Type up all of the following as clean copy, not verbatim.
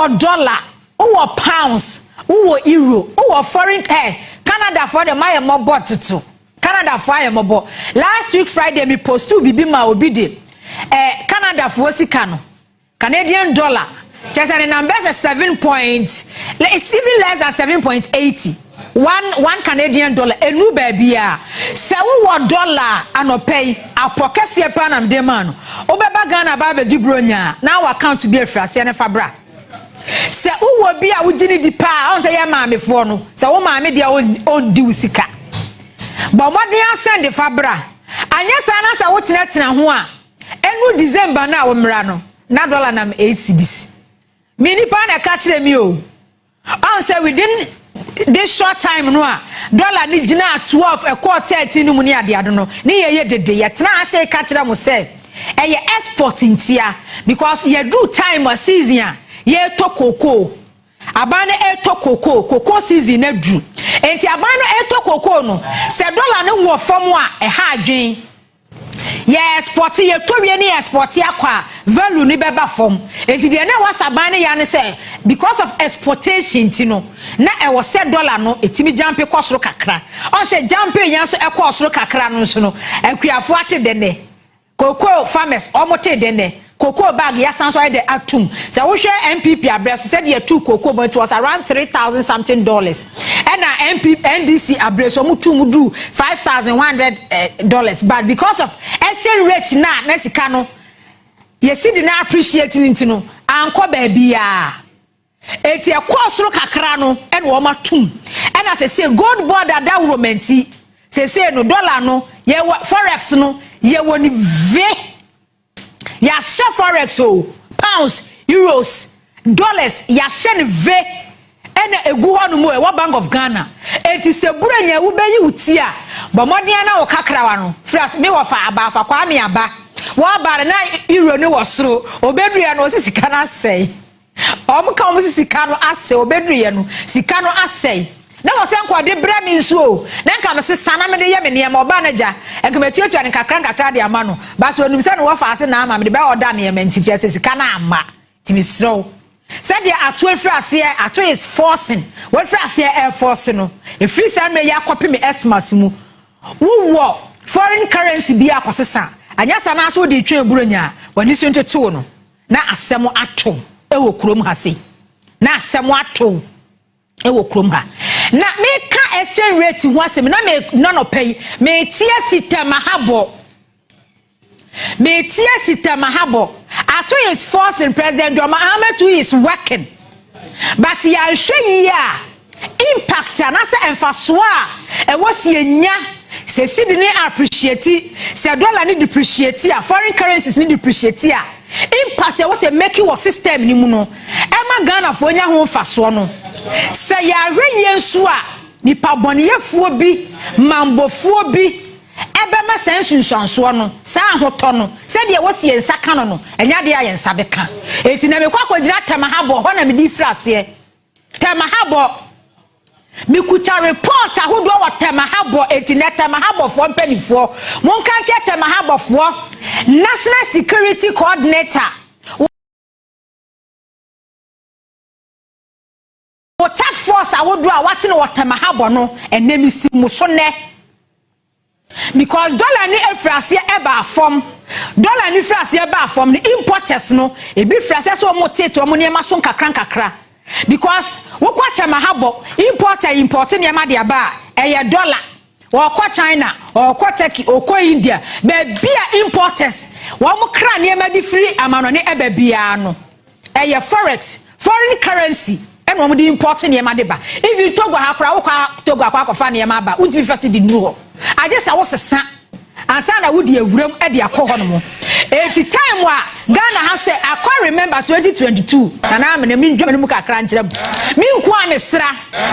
Wowɔ dollar, wowɔ pounds, wowɔ euro, wowɔ foreign Canada foɔ de mayɛ mmɔbɔ toto. Canada foɔ ayɛ mmɔbɔ. Last week Friday mi post bibi ma obi de Canada foɔ sika no, Canadian dollar kyerɛ sɛ ne number sɛ seven point, it's even less than 7.80, one Canadian dollar enu baabi a sɛ wowɔ dollar anɔpɛ yi apɔ kɛseɛ paa na mde maa no, wobɛba Ghana ba abɛdi buronya na wɔ account bi afiri aseɛ ne fa bra. Sɛ wowɔ bi a wogye ne di paa, ɔn sɛ yɛ maamefoɔ no, sɛ wo maame deɛ ɔndi wo sika, bɔ mmɔden asɛn de fa bra. Anyɛ saa na sɛ wotenatena ho a, ɛnu December no a wɔmmra no na dollar nam 8 cedis. Mi nipa na ɛka kyerɛ mi o, ɔn sɛ within this short time no a dollar ni gyina 12 ɛkɔɔ 13 no mu ne adeade no ne yɛ dede. Yɛtena ase ka kyerɛ mo sɛ ɛyɛ export ntia, because yɛdu time a season a yɛretɔ cocoa, aban no ɛretɔ cocoa, cocoa season na duru, nti aban no ɛretɔ cocoa no, sɛ dollar no wɔ fam a, ɛha adwen. Yɛ export, yɛtɔ wie ne yɛ export akɔ a, value ni bɛba fam. Nti deɛ na ɛwɔ saban no ya ne sɛ because of exportation ti no, na ɛwɔ sɛ dollar no etimi jump kɔ soro kakra. Ɔn sɛ jump yɛn nso ɛkɔ soro kakra no nso no, akuafoɔ ate dɛnɛ, cocoa farmers ɔmo te dɛnɛ, cocoa bag yasan so ayɛ de atum. Sɛ wohwɛ NPP abrɛ so, sɛdeɛ yɛtu cocoa bɔ, it was around 3,000 something dollars, ɛna NP NDC abrɛ so, ɔmo tu mu du $5,100, but because of exchange rate na sika no yɛsi de na appreciate ne nti no, ankɔ baabiara. Eti ɛkɔɔ soro kakra no, ɛna wɔn atum. Ɛna sese Gold Board adaworo mɛnti sese no, dollar no yɛwɔ forex no, yɛwɔ ne ve yɛahyɛ forex o, pounds, euros, dollars, yɛahyɛ no ve ɛna egu hɔ nom ɛwɔ Bank of Ghana. Eti sɛ buro nya wobɛyi wo ti a, bɔ mmɔden na wɔ kakrawa no firi ase. Mi wɔ fa abaafa Kwame aba wɔaba no na euro ne wɔ soro, obedua no ɔsi sika no asɛe. Ɔmo ka ɔmo si sika no asɛe, obedua no sika no asɛe na wɔ sɛ nkɔde brɛ mi nso o, na nka me sesa na mede yɛ me nneɛma. Ɔbaa no gya nka matuatua ne nkakra nkakra de ama no, but onim sɛ ne wɔfa ase na ama mede bɛyɛ ɔda nneɛma. Nti kyerɛ sɛ sika no ama. Nti mesrɛ wo, sɛdeɛ ato efiri aseɛ, ato is forcing, wɔfiri aseɛ ɛɛforce no, efiri saa mmerɛ yi akɔpem Xmas mu, wowɔ foreign currency bi akɔsesa. Anyɛ saa na so wode twɛn buronya a, w'ani so ntoto no na asɛm ato ɛwɔ kurom ha se na asɛm ato ɛwɔ kurom ha. Na meka exchange rate ho asɛm na me nanɔpɛ yi metie sitɛma ha bɔ, metie sitɛma ha bɔ. Ato is forcing, President John Mahama too is working, but yɛanhwɛ yie a, impact anaasɛ mfasoɔ a ɛwɔ si enya sɛ cedi ne appreciate, sɛ dollar ne depreciate a, foreign currencies ne depreciate a, impact ɛwɔ sɛ make wɔ system ne mu no, ɛma Ghanafoɔ nya ho mfasoɔ no, sɛ yɛahwɛ yie nso a, nipa bɔneyɛfoɔ bi, mambɔfoɔ bi ɛbɛma saa nsunsuansoɔ no, saa ahotɔ no, sɛdeɛ wɔsi yɛn nsa ka no, ɛnyɛ adeɛ a yɛn nsa bɛka. Eti na mekɔ akɔgyina Tema ha bɔ hɔ na mede firi aseɛ. Tema ha bɔ, mikuta report ahodoɔ wɔ Tema ha bɔ. Eti na Tema ha bɔfoɔ mpanimfoɔ, monka nkyerɛ Tema ha bɔfoɔ national security coordinator wɔ task force ahodoɔ a wate no wɔ Tema ha bɔ no. Ɛnɛ mi si mu so nɛ because dollar ni efiri aseɛ ɛba fam, dollar ni firi aseɛ ɛba fam no, importers no ebi firi aseɛ sɛ wɔn tete wɔn nneɛma so nkakra nkakra, because wokɔ Tema ha bɔ, importer import nneɛma de aba a, ɛyɛ dollar. Wɔkɔ China, ɔkɔ Turkey, ɔkɔ India, beebi a importers wɔn kra nneɛma de firi amanɔne ɛbɛ biara no, ɛyɛ forex, foreign currency ɛna wɔn de import nneɛma de ba. Even Togo ha koraa, wokɔ Togo akɔ akɔfa nneɛma aba, wontumi fa si di nuru hɔ, agye sa wosesa ansa na wodi awuram de akɔ hɔ nom. Eti time a Ghana ha sɛ akɔ, remember 2022, nana amena mi ndwa mu kakra nkyerɛ mu. Mi nku a mesra,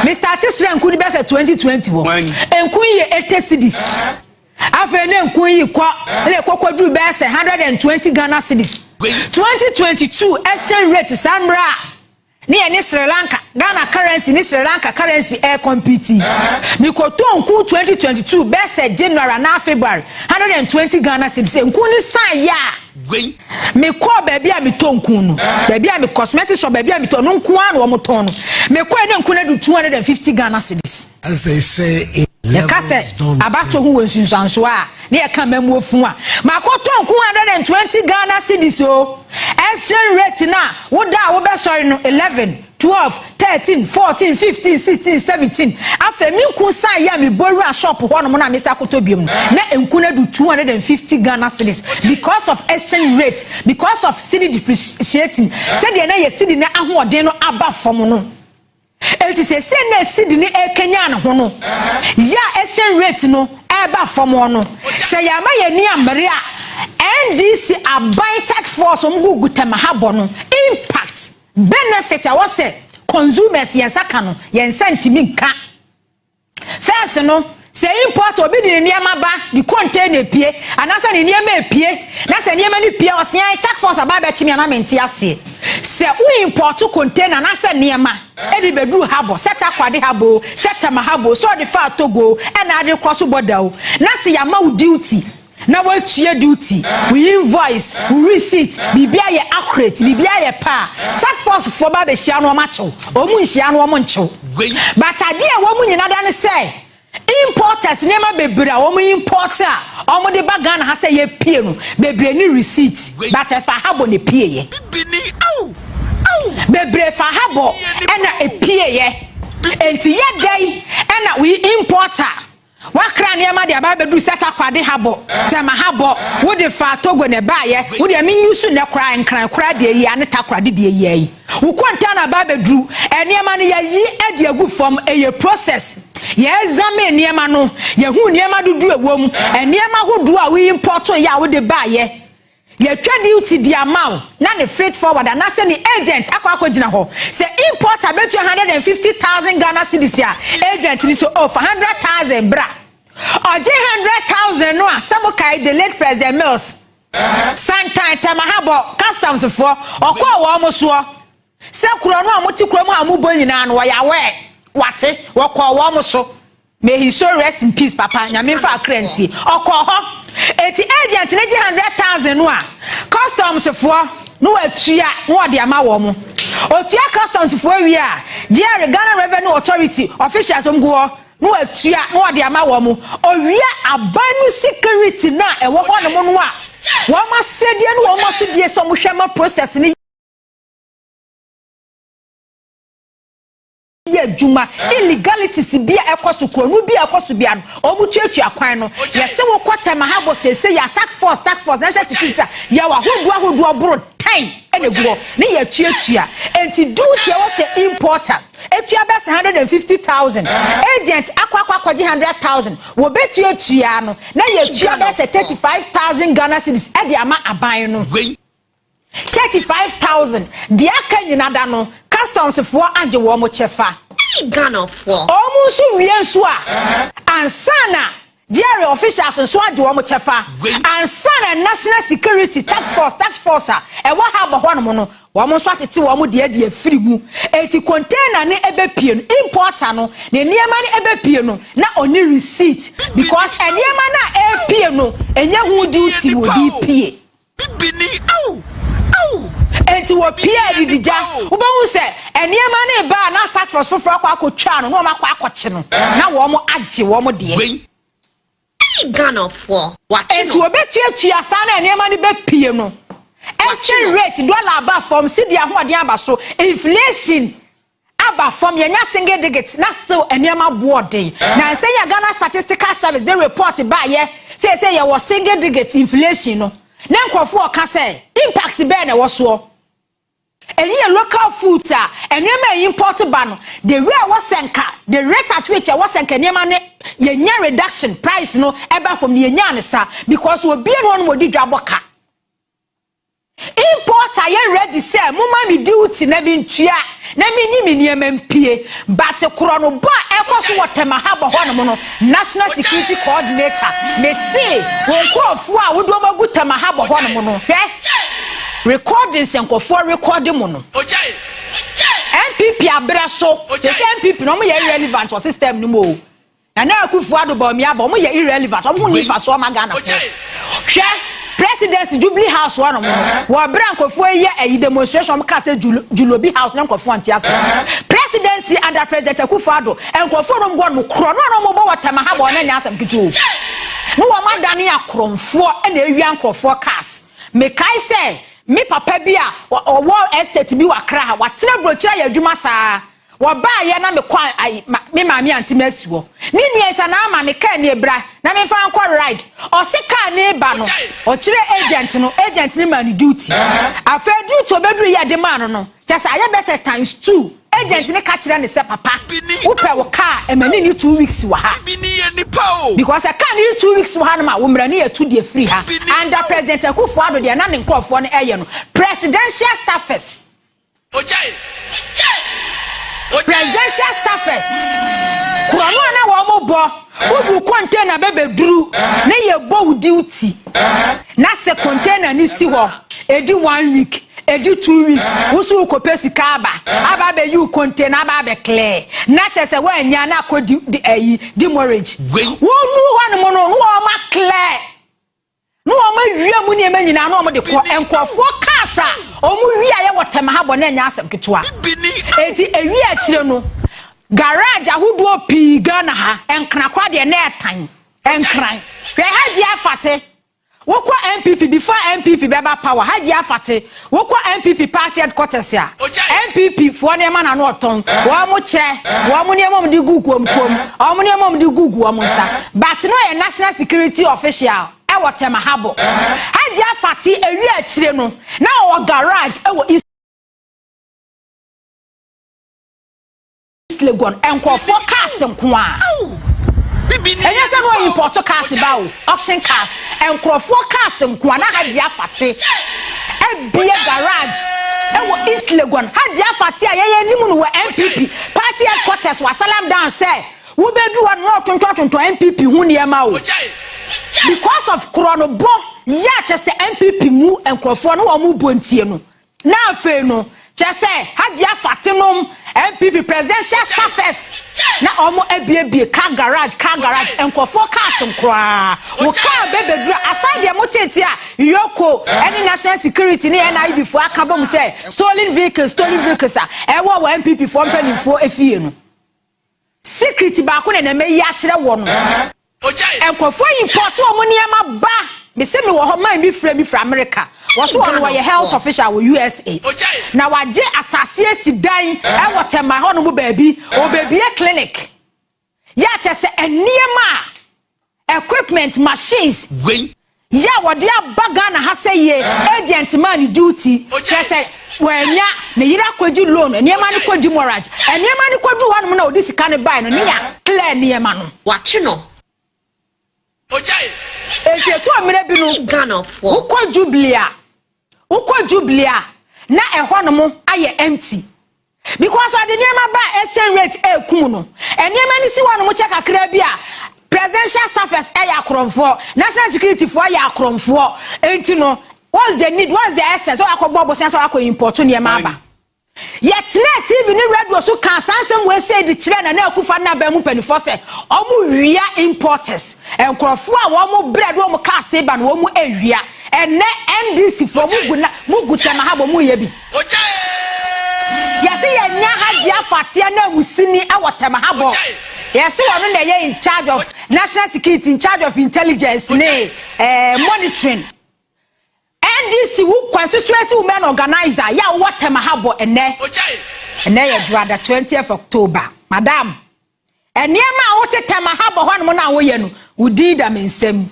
me start sra nku ni bɛ sɛ 2020 wɔ nku yi yɛ 80 cedis. Afei ne nku yi kɔ ne kɔkɔ duru bɛyɛ sɛ 120 Ghana cedis. 2022 exchange rate, saa mmerɛ a ne yɛ ne Sri Lanka, Ghana currency ne Sri Lanka currency air compete, mikoto nku 2022 bɛsɛ January anaa February, 120 Ghana cedis. Nku ne san yɛ a Mekɔɔ baabi a metɔ nku no, baabi a me cosmetic shop, baabi a metɔ no nko ara na wɔn tɔn no. Mekɔɛ ne nku no adu 250 Ghana cedis. As they say in Yɛka levels sɛ don't abato ho wɔ nsunsuansoɔ a ne yɛka mmamuo fun a, makɔtɔ nku 120 Ghana cedis o. Exchange rate na woda a wobɛsɔre no 11, 12, 13, 14, 15, 16, 17. Afei me nku san yɛ a mebɔ wura shop hɔ nom na mesa akɔtɔ biom no na nku no adu 250 Ghana cedis because of exchange rate, because of cedi depreciating, sɛdeɛ na yɛ cedi no ahoɔden no aba fam no. Eti sɛ na cedi no ɛkenya ne ho no, yɛ a exchange rate no ɛba fam no, sɛ yɛama yɛn ni amere a, NDC aban task force wɔn gugu Tema harbour no, impact benefit a wɔsɛ consumers yɛn nsa ka no, yɛn nsa ntumi nka. First no, sɛ import obi de ne nneɛma ba, ne container pie anaasɛ ne nneɛma epie, na sɛ nneɛma no pie, ɔsia task force aba abɛkye mi anam nte aseɛ sɛ wo import container anaasɛ nneɛma ɛde bɛduru harbour, sɛ Takoradi harbour o, sɛ Tema harbour o, sɛ ɔde fa Togo o, ɛna ade cross border o, na sɛ yɛama wo duty na watua duty, wo invoice, wo receipt, biribi ayɛ accurate, biribi ayɛ pa a, task force foɔ ba abɛhyia no, wɔn akyew wɔn nhyia no, wɔn nkyew. But adeɛ a wɔn nyinaa da ne sɛ importers nneɛma bebree a wɔn import a wɔn de ba Ghana ha sɛ yɛpie no bebree ne receipt, but ɛfa harbour ne pie yɛ bebree fa harbour ɛna epie yɛ. Nti yɛ dɛn ɛna we importer wakra nneɛma de aba abɛdu sɛ Takoradi harbour, Tema harbour, wode fa Togo na ɛbaayɛ, wode ɛmi nyusu nɛ koraa, Nkran koraa deɛ yi ane Takoradi deɛ yi ayi wo container aba abɛduru, nneɛma no yɛyi ɛde agu fam, ɛyɛ process, yɛ examine nneɛma no, yɛhu nneɛma dodoɔ ɛwɔ mu, nneɛma ahodoɔ a woyi import yɛ a wode baayɛ, yɛtwa duty di ama wo, na ne freight forward anaasɛ ne agent akɔ akɔgyina hɔ sɛ importer bɛtua 150,000 Ghana cedis a, agent ni so, oh, for 100,000 bra. Ɔgye 100,000 no a, sɛ mo kae the late President Mills santan Tema harbour customs foɔ, ɔkɔɔ wɔn mo soɔ sɛ kuro no a mote kurom a mobɔ nyinaa no, wɔyɛ awɛ wate, wɔkɔɔ wɔn mo so. May he so rest in peace. Papa Nyame nfa akra nsie. Ɔkɔɔ hɔ eti agent ne gye 100,000 no a, customs foɔ no watua na wɔde ama wɔn mo. Otua customs foɔ wie a, GRA, Ghana Revenue Authority officials wɔn gu hɔ na watua na wɔde ama wɔn mo. Owia aban no security na ɛwɔ hɔ nom no a, wɔn asɛdeɛ no, wɔn asodie sɛ wɔn hwɛ ma process no yɛ adwuma, illegalities bi a ɛkɔ so, kuronu bi a ɛkɔ so bia no, wɔn tuatua kwan no. Yɛsɛ wokɔ Tema harbour sese yɛ task force, national security a yɛwɔ ahodoɔ ahodoɔ boro 10 ɛna egu hɔ ne yɛ tuatua. Nti duty ɛwɔ sɛ importer etua bɛ sɛ 150,000, agent akɔ akɔgye 100,000, wɔbɛtuatua no na yɛtua bɛ sɛ 35,000 Ghana cedis ɛde ama aban no. 35,000 deɛ aka nyina da no, customs foɔ agye wɔn kyɛfa. Ghanafoɔ. Wɔn nso wie nso a, ansa na GRA officials nso agye wɔn kyɛfa, ansa na national security task force a ɛwɔ ha bɔ hɔnom no, wɔn nso atete wɔn deɛ deɛ firi mu. Eti container ne ɛbɛpie no, importer no ne nneɛma ne ɛbɛpie no na ɔne receipt, because nneɛma no a ɛpie no, ɛnyɛ ho duty wɔ de pie. Enti wɔpie adidigya, wobɛhu sɛ nneɛma no ba a, na task force foforɔ akɔ akɔtwa no na wɔn akɔ akɔkye no na wɔn agye wɔn deɛ. Ghanafoɔ. Wakye Enti no. wɔbɛtuatua saa na nneɛma no bɛpie no, exchange rate, dollar aba fam, cedi ahoɔden aba so, inflation aba fam, yɛnya single digit, na still nneɛma boɔden. Na nsɛ yɛ Ghana Statistical Service de report baayɛ sɛ yɛwɔ single digit inflation no, na nkurɔfoɔ ɔka sɛ impact bɛɛ na ɛwɔ soɔ. Ɛyi yɛ local foods a nneɛma a import ba no, the way a wɔsɛ nka, the rate at which ɛwɔ sɛ nka nneɛma no yɛnya reduction, price no ɛba fam no, yɛnya ne sa because obiara no wɔn odi dwa bɔ ka. Importer yɛ ready sɛ moma mi duty na mi ntua na mi nyi mi nneɛma mpie, but korɔ no bɔ a ɛkɔ so wɔ Tema harbour hɔnom no, national security coordinator me se wɔn nkurɔfoɔ a wɔde wɔn agu Tema harbour hɔnom no, hwɛ recordings nkɔfoɔ record mu no. NPP abrɛ so te sɛ NPP na wɔn yɛ irrelevant wɔ system no mu o. Nana Akufo Addo, Bawumia aba, wɔn yɛ irrelevant, wɔn ho ni nfa so ɔma Ghana fo. Hwɛ. Presidency, Jubilee House hɔ nom no, wɔ berɛ a nkurɔfoɔ yi yɛ ayi demonstration, wɔn kaa sɛ Julobi House na nkurɔfoɔ nte ase. Presidency under President Akufo-Addo, nkurɔfoɔ nom gɔ no korɔ no a na wɔn bɔ wɔ Tema ha bɔ na nyɛ asɛm ketewa o. Na wɔn adane akorɔmfoɔ na ewia nkurɔfoɔ cars. Mekae sɛ me papa bi a ɔwɔ estate bi wɔ Accra ha, watena aburokyire ayɛ adwuma saa. Wɔbaayɛ na mekɔ ayi ma me maame ante me asi hɔ. Ne nua nsa na ama me kaa nie, bra na memfa nkɔ ride. Ɔse kaa ne ba no, ɔkyerɛ agent no, agent no maa no duty. Afei duty obɛduru yɛ de maa no, kyɛ sɛ ayɛ bɛ sɛ times two. Agent no ka kyerɛ ne sɛ, "Papa, wopɛ wo kaa ɛma ne ni 2 weeks wɔ ha." Bi ni yɛ nipa o. Because ɛka ne 2 weeks wɔ ha no ma wo mmerɛ ne yɛtu deɛ firi ha. Under President Akufo-Addo deɛ na ne nkurɔfoɔ no ɛyɛ no, presidential staffers, Ojai. presidential staffers korɔ no a na wɔn bɔ wobu container bɛbɛduru ne yɛ bɔ wo duty na sɛ container ni si hɔ edi one week, edi 2 weeks, woso wokɔpɛ sika aba abɛyi wo container aba abɛ clear na kyerɛ sɛ woanya na akɔ di ɛyi demurrage. Wei. Wɔn nu hɔ nom no na wɔn clear na wɔn awia mu nneɛma nyinaa na wɔn de kɔ. Nkurɔfoɔ cars a wɔn wia yɛ wɔ Tema ha bɔ na ɛnyɛ asɛm ketewa. Bi ni. Eti ewi akyire no, garage ahodoɔ pii Ghana ha, nkranakora deɛ na ɛtan nkran. Hwɛ, Hajia Afate, wokɔ NPP, before NPP bɛba power, Hajia Afate, wokɔ NPP party headquarters a, NPP foɔ nneɛma na no ɔtɔn. Wɔn mo kyɛ wɔn mo nneɛma mo de gu kuom kuom, wɔn mo nneɛma mo de gu gu wɔn nsa, but no yɛ national security official ɛwɔ Tema Harbour. Hajia Afate, ewi akyire no na ɔwɔ garage ɛwɔ East Legon, nkurɔfoɔ cars nko a. Bibi ni Ɛnyɛ yɛ sɛ no nipa o. import cars ba o, auction cars, nkurɔfoɔ cars nko a na Hajia Afate ebie garage ɛwɔ East Legon. Hajia Afate a yɛyɛ anim no wɔ NPP party headquarters wɔ Asalam Dan sɛ wobɛdu hɔ no na ɔtontɔn NPP ho nneɛma o. Ojai. Because of korɔ no bɔ yɛ akyɛ sɛ NPP mu nkurɔfoɔ no wɔn bɔ ntie no, na afei no kyɛ sɛ Hajia Afate nom, NPP presidential staffers, na wɔn abiebie car garage, car garage, nkurɔfoɔ cars nkoraa. Wɔ car bɛbɛduru asan deɛ mo tete a yoko ɛne national security ne NIB foɔ aka bɔ mu sɛ stolen vehicles, stolen vehicles a ɛwɔ wɔ NPP foɔ mpanimfoɔ efie no, secret baako na ɛnam ayi akyerɛ wɔ no. Ojai. Nkurɔfoɔ import wɔn nneɛma ba. Mese mi wɔ hɔ, man bi fira mi fira America, wɔso wɔn wɔyɛ health official wɔ USA. Ojai. Na wagye asase esi dan ɛwɔ Tema hɔ nom baabi, obebie clinic yɛ akyɛ sɛ nneɛma a equipment, machines Wei. yɛ a wɔde aba Ghana ha sɛ yie, agent maa ne duty, kyerɛ sɛ wɔanya ne yere akɔgye loan, nneɛma no kɔ demurrage, nneɛma no kɔdu hɔ nom na ɔde sika no bae no ne yɛ clear nneɛma no. Wakye no. Ojai. Eti etu mmerɛ bi no, Ghanafoɔ. Wokɔ Jubilee a, na ɛhɔ nom ayɛ empty because ɔde nneɛma ba a, exchange rate ekum no. Nneɛma no si hɔ nom kyɛ kakra bi a, presidential staffers ɛyɛ akorɔmfoɔ, national security foɔ yɛ akorɔmfoɔ. Enti no, what's the need, what's the essence? Ɔakɔ bɔ bɔsɛn sɛ ɔakɔ import nneɛma aba. Yɛtena TV ne radio so ka saa nsɛm wɔ ese de kyerɛ Nana Akufa ne aban mu mpanimfoɔ sɛ ɔmo wia importers, nkurɔfoɔ a wɔn brɛ de wɔn cars ba no, wɔn awia. Ɛnɛ NDC foɔ mo gu na mo gu Tema ha bɔ mo yɛ bi. Ojai. Yɛsi yɛnya Hajia Afateɛ na musini ɛwɔ Tema ha bɔ. Yɛsi wɔn na ɛyɛ in charge of national security, in charge of intelligence ne monitoring. NDC wo constituency women organizer yɛ a wɔwɔ Tema ha bɔ ɛnɛ. Ojai. Ɛnɛ yɛ Durada, 20th October. Madam, nneɛma a wote Tema ha bɔ hɔnom no a woyɛ no, wo din da me nsam.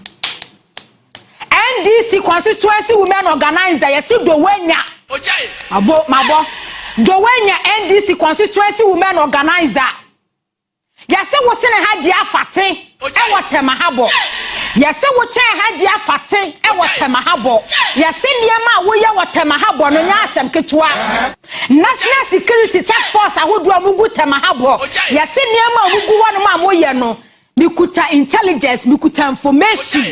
NDC constituency women organizer, yɛsi Dowenya. Ojai. Abo mabɔ Dowenya, NDC constituency women organizer, yɛsɛ wo sene Hajia Afate ɛwɔ Tema ha bɔ. Yɛsɛ wo kyɛn Hajia Afate ɛwɔ Tema ha bɔ. Yɛsɛ nneɛma a woyɛ wɔ Tema ha bɔ no nyɛ asɛm ketewa. National security task force ahodoɔ a mugu Tema ha bɔ, yɛsɛ nneɛma a mugu hɔnom a moyɛ no, mikuta intelligence, mikuta information.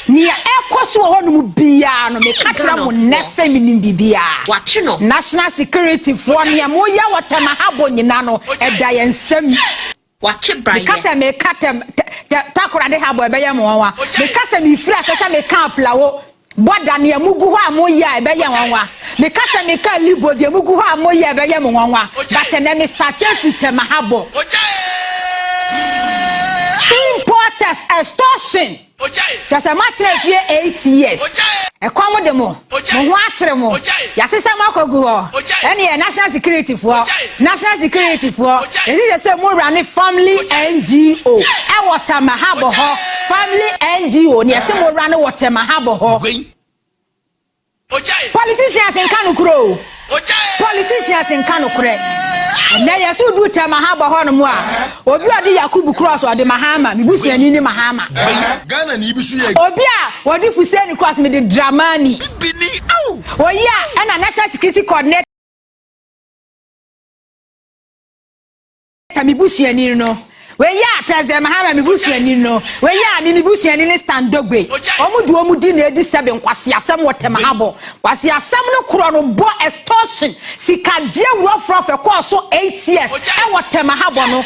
Nea ɛkɔ so wɔ hɔnom biara no, meka kyerɛ mo nnɛ sɛ menim biribiara. Wakye no. National security foɔ, nea moyɛ wɔ Tema ha bɔ nyina no, ɛda yɛn nsam. Wakye Meka brayɛ. sɛ meka tɛm tɛ Takoradi ha bɔ, ɛbɛyɛ mo nwanwa. Meka sɛ mefiri asɛ sɛ meka Aplawo. Bɔda nea mugu hɔ a moyɛ a ɛbɛyɛ nwanwa. Meka sɛ meka Libo deɛ mugu hɔ a moyɛ a ɛbɛyɛ mo nwanwa. But ɛnɛ me start afiri Tema Harbour. Importers extortion. Kyerɛ sɛ moatena fie 8 years. Ɛkɔm de mo. Mo ho akyere mo. Yɛasesa mo akɔgu hɔ. Ɛneɛ national security foɔ. National security foɔ. Yɛsi sɛ sɛ mo wura ne family NGO ɛwɔ Tema Harbour hɔ. Family NGO ne yɛsi mo wura ne wɔ Tema Harbour hɔ. Politicians nka no kuro o. Politicians nka no korɛ. Ɛnɛ yɛsɛ odu Tema Harbour hɔ nom a, obi a ɔde Yakubu Cross, ɔde Mahama, me busuani ne Mahama. Ghana ni ibi so yɛ. Obi a wɔde Fuseni Cross, mede Dramani. Oyi a ɛna national security coordinator, mi busuani no. Wei a President Mahama, mi busuani no. Wei a mi busuani ne Stan Dogbe. Wɔn de wɔn di na edi sɛbi nkwasiasɛm wɔ Tema Harbour. Kwasiasɛm no korɔ no bɔ extortion sikagye wurɔfrɔfɛ kɔɔ so 8 years ɛwɔ Tema Harbour no.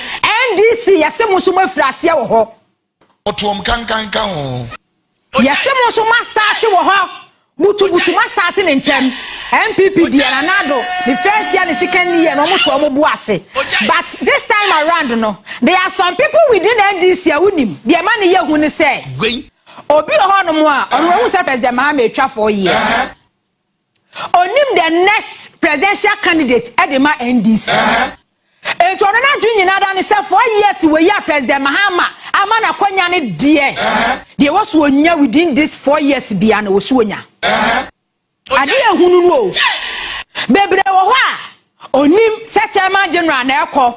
NDC, yɛsɛ mo nso mo afiri aseɛ wɔ hɔ. Ɔtoɔm kankan ka ho. Yɛsɛ mo nso ma start wɔ hɔ butubutu, ma start ne ntɛm. NPP deɛ, Nana Addo ne first year ne second year na wɔn to wɔn bu ase, but this time around no, there are some people within NDC a wonim deɛ ma ne yɛ hu ne sɛ obi wɔ hɔnom a ɔno ohun sɛ President Mahama etwa 4 years, onim the next presidential candidate ɛde ma NDC. Etu ɔno n'adwene nyinaa da ne sɛ 4 years wɔ yi a President Mahama ama n'akɔnya ne deɛ deɛ wɔ so onya within this 4 years bia na wɔ so onya ade ehunu no o. Bebree wɔ hɔ a onim sɛ chairman general na ɛkɔ,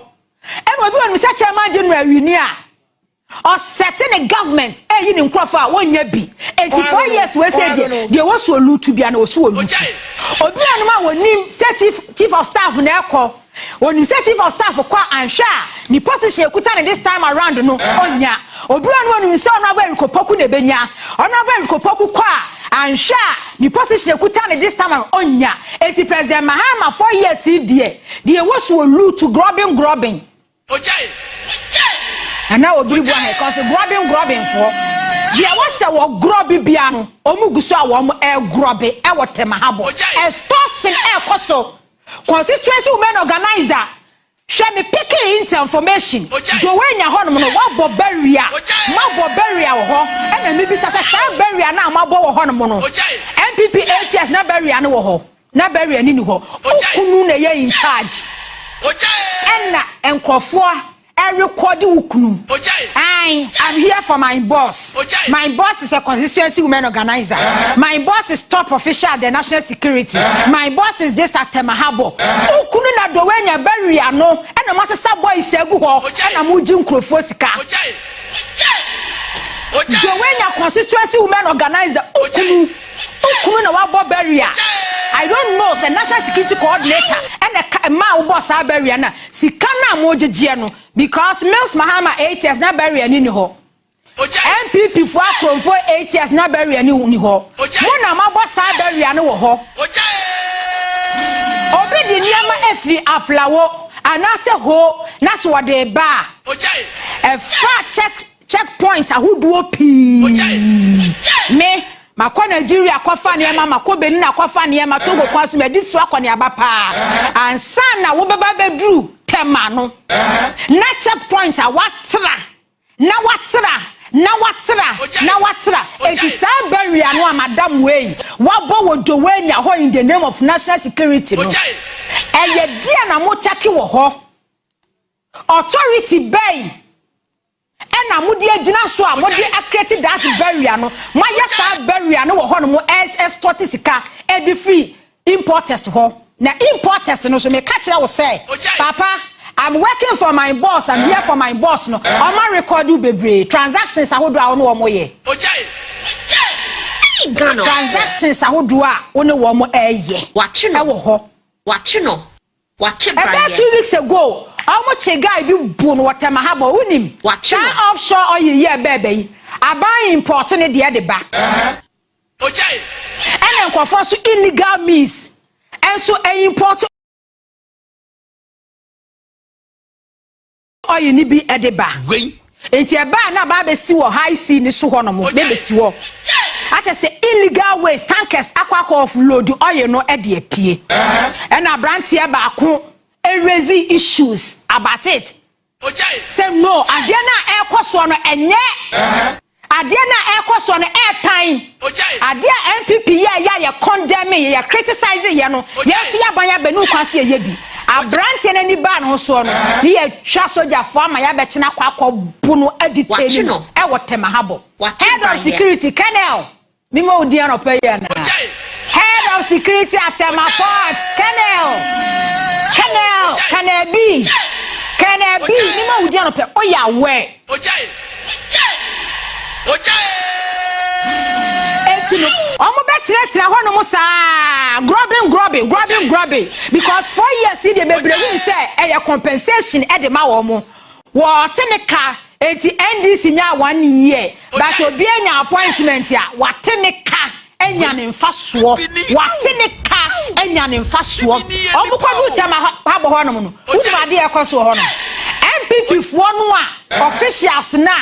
ɛna obi wɔ nim sɛ chairman general win a, ɔsɛte ne government ɛyi ne nkurɔfoɔ a wɔnyɛ bi. Eti 4 years wɔ ese deɛ deɛ wɔ so olutu bia na wɔ so olutu. Obi anom a wɔnim sɛ chief of staff na ɛkɔ, onim sɛ chief of staff kɔ anhwɛ a, ne position ekuta ne this time around no ɔnya. Obi anom onim sɛ ɔno abɔ Eric Opoku na ebenya. Ɔno abɔ Eric Opoku kɔ a, anhwɛ a, ne position ekuta ne this time around ɔnya. Eti President Mahama 4 years yi deɛ deɛ wɔ so olutu grubbing grubbing ana obiri bu ahɛ kɔsi grubbing grubbing foɔ deɛ wɔsɛ wɔ grub bia no, wɔn gu so a wɔn ɛgrub ɛwɔ Tema Harbour. Extortion ɛɛkɔ so. Constituency women organizer, hwɛ me picking into information. Dawhenya hɔnom no, wabɔ barrier, mabɔ barrier wɔ hɔ. Ɛna mi bisa sɛ saa barrier na mabɔ wɔ hɔnom no, NPP 8 years na barrier no wɔ hɔ na barrier ni ni hɔ? Okunu na ɛyɛ in charge ɛna nkurɔfoɔ ɛrekɔdi wo kunu. I'm here for my boss. My boss is a constituency women organizer. My boss is top official at the national security. My boss is this at Tema Harbour. Ukunu na Dawhenya barrier no ɛna mo asesa boys egu hɔ ɛna mo gye nkurɔfoɔ sika. Dawhenya constituency women organizer, ukunu ukunu na wabɔ barrier. I don't know sɛ national security coordinator ɛna mmaa wobɔ saa barrier na sika na mo gyegyeɛ no, because Mills Mahama 8 years na barrier ni ni hɔ. NPP fo akorɔmfo 8 years na barrier ni ni hɔ. Mo na mabɔ saa barrier no wɔ hɔ. Obi de nneɛma efiri Aflao anaasɛ Ho na so wɔde ba a, ɛfa check point ahodoɔ pii. Me makɔ Nigeria akɔfa nneɛma, makɔ Benin akɔfa nneɛma, Togo kwan so madi so akɔ nneɛma paa ansa na wobɛba bɛduru Tema no na check point a watra na watra na watra na watra. Eti saa barrier no a madam wei wabɔ wɔ Dawhenya hɔ in the name of national security no, ɛyɛ deɛ na mo check wɔ hɔ? Authority bɛyi ɛna mode agyina so a mode acreate that barrier no? Moayɛ saa barrier no wɔ hɔ no, mo extort sika ɛde firi importers hɔ. Na importers no so, meka kyerɛ wo sɛ papa, I'm working for my boss, I'm here for my boss no, ɔma record bebree transactions ahodoɔ a wɔne wɔn yɛ, transactions ahodoɔ a wɔne wɔn ɛyɛ ɛwɔ hɔ. Wakye no, wakye. Ɛbɛɛ 2 weeks ago, ɔmo kye guy bi bu no wɔ Tema Harbour. Wonim saa offshore oil yi ɛbɛɛbɛ yi, aban import ne deɛ de ba, ɛna nkurɔfoɔ so illegal means ɛnso import oil ni bi ɛde ba. Nti ɛbaa na ba abɛsi wɔ high sea ni so hɔ nom, bɛbɛsi hɔ. Akyɛ sɛ illegal ways tankers akɔ offload oil no de apue. Ɛna aberanteɛ baako erase issues about it sɛ no, adeɛ no a ɛrekɔ soɔ no, ɛnyɛ adeɛ no a ɛrekɔ soɔ no ɛɛtan adeɛ a NPP yɛ yɛ a yɛ condemn yɛ, yɛ criticize yɛ no, yɛn nso yɛ aban abɛn kwan so yɛyɛ bi. Aberanteɛ no ani baa ne ho soɔ no ne yɛtwa sogyafoɔ ama yɛabɛkyena akɔ bu no adi Wakye tani no. ɛwɔ Tema Harbour. Wakye Head of brayɛ. security, Colonel, mima odi anɔpɛ yi ana head of security at Tema Port, Colonel B, Colonel B, mima odi anɔpɛ, ɔyɛ aware. Eti no ɔmo bɛtenatena hɔnom saa, grubbing, grubbing, grubbing, grubbing, because 4 years yi deɛ, bebree hu sɛ ɛyɛ compensation ɛde ma wɔn wɔɔte ne ka. Eti NDC nya one year, but obi anya appointment a wate ne ka anya ne nfa soɔ, wate ne ka anya ne nfa soɔ. Ɔmo kɔ du Tema Harbour hɔnom no, wunim adeɛ ɛkɔ soɔ hɔnom. NPP foɔ no a officials na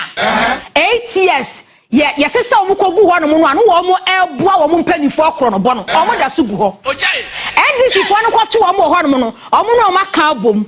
8 years yɛ yɛsɛ sɛ wɔn kɔ gu hɔnom no a, no wɔn ɛboa wɔn mpanimfoɔ korɔ no bɔ no, wɔn da so gu hɔ. NDC foɔ no kɔto wɔn wɔ hɔnom no, wɔn na wɔn aka abom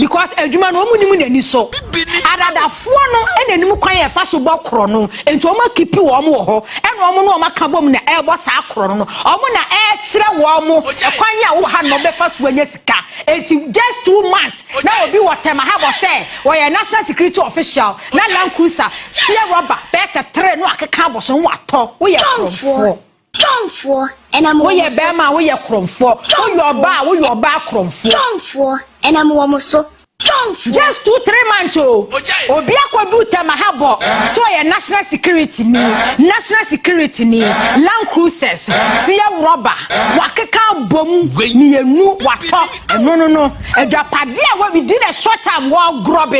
because adwuma no wɔn nim n'ani so. Adadafoɔ no ɛna anim kwan yɛ fa so bɔ korɔ no, nti wɔn akeep wɔn wɔ hɔ, ɛna wɔn no wɔn aka bom na ɛrebɔ saa korɔ no. Wɔn na ɛrekyerɛ wɔn ɛkwan yi a wɔwɔ ha no wɔbɛfa so anya sika. Eti just 2 months na obi wɔ Tema Harbour sɛ wɔyɛ national security official na Land Cruiser tie rɔba bɛyɛ sɛ tere no akeka abɔ so no watɔ. Woyɛ korɔmfoɔ. Twɔnfoɔ ɛnam wɔn Woyɛ so. bɛrima a, woyɛ korɔmfoɔ. Woyɛ ɔbaa a, woyɛ ɔbaa korɔmfoɔ. Twɔnfoɔ ɛnam wɔn so. Twɔnfoɔ. Just 2-3 months o, obi akɔdu Tema Harbour so ɔyɛ national security ni, national security ni, Land Cruisers tie rɔba wakeka abom mmienu watɔ. Ɛno no adwapadeɛ a wɔ within a short time wɔgrub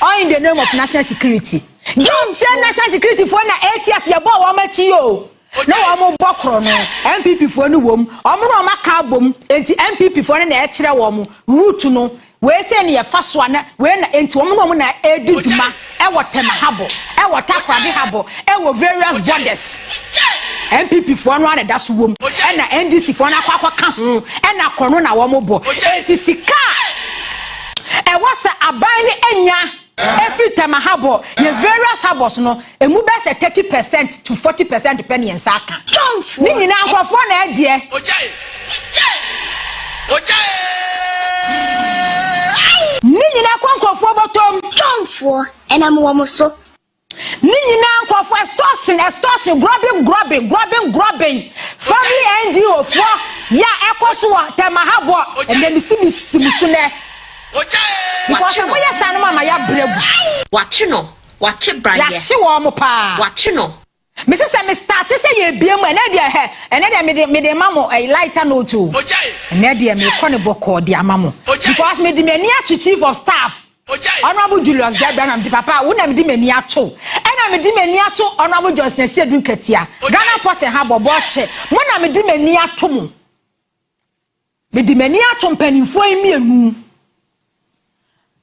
all in the name of national security. Just say national security foɔ na 8 years yɛbɔ wɔn akyi o na wɔn bɔ korɔ no, NPP foɔ no wɔm, wɔn na wɔn aka abom. Nti NPP foɔ no na ɛkyerɛ wɔn route no, wei sɛ ne yɛfa so ana wei na, nti wɔn na wɔn na ɛredi dwuma ɛwɔ Tema Harbour, ɛwɔ Takoradi Harbour, ɛwɔ various borders. NPP foɔ no ana da so wɔm, ɛna NDC foɔ no akɔ akɔka ho, ɛna korɔ no na wɔn bɔ. Eti sika a ɛwɔ sɛ aban no anya efiri Tema Harbour, yɛ various harbours no, emu bɛ sɛ 30% to 40% pɛ ne yɛn nsa aka. Twɔnfoɔ. Ne nyinaa nkurɔfoɔ na ɛgyeɛ. Ne nyinaa kɔ nkurɔfoɔ bɔtɔm. Twɔnfoɔ ɛnam wɔn so. Ne nyinaa nkurɔfoɔ, extortion, extortion, grubbing, grubbing, grubbing, grubbing. Family NGO foɔ yɛ a ɛkɔ so wɔ Tema Harbour, ɛnna mi si mi si mu so nɛ because sɛ moyɛ saa no ma ma yɛabrɛ gu. Wakye no, wakye brayɛ. Yɛakye wɔn mo paa. Wakye no. Mesi sɛ me start sɛ yɛbie mu, ɛnɛ deɛ hɛ, ɛnɛ deɛ mede ma mo ɛyɛ lighter note o. Ɛnɛ deɛ mekɔ ne bɔkɔɔ de ama mo because mede m'ani ato chief of staff, Honourable Julius Debrah, na mede papa wo na mede m'ani ato, ɛna mede m'ani ato Honourable Johnson Asiedu Nketia, Ghana Port ha bɔbɔ kyɛ mo na mede m'ani ato mo. Mede m'ani ato mpanimfoɔ yi mmienu,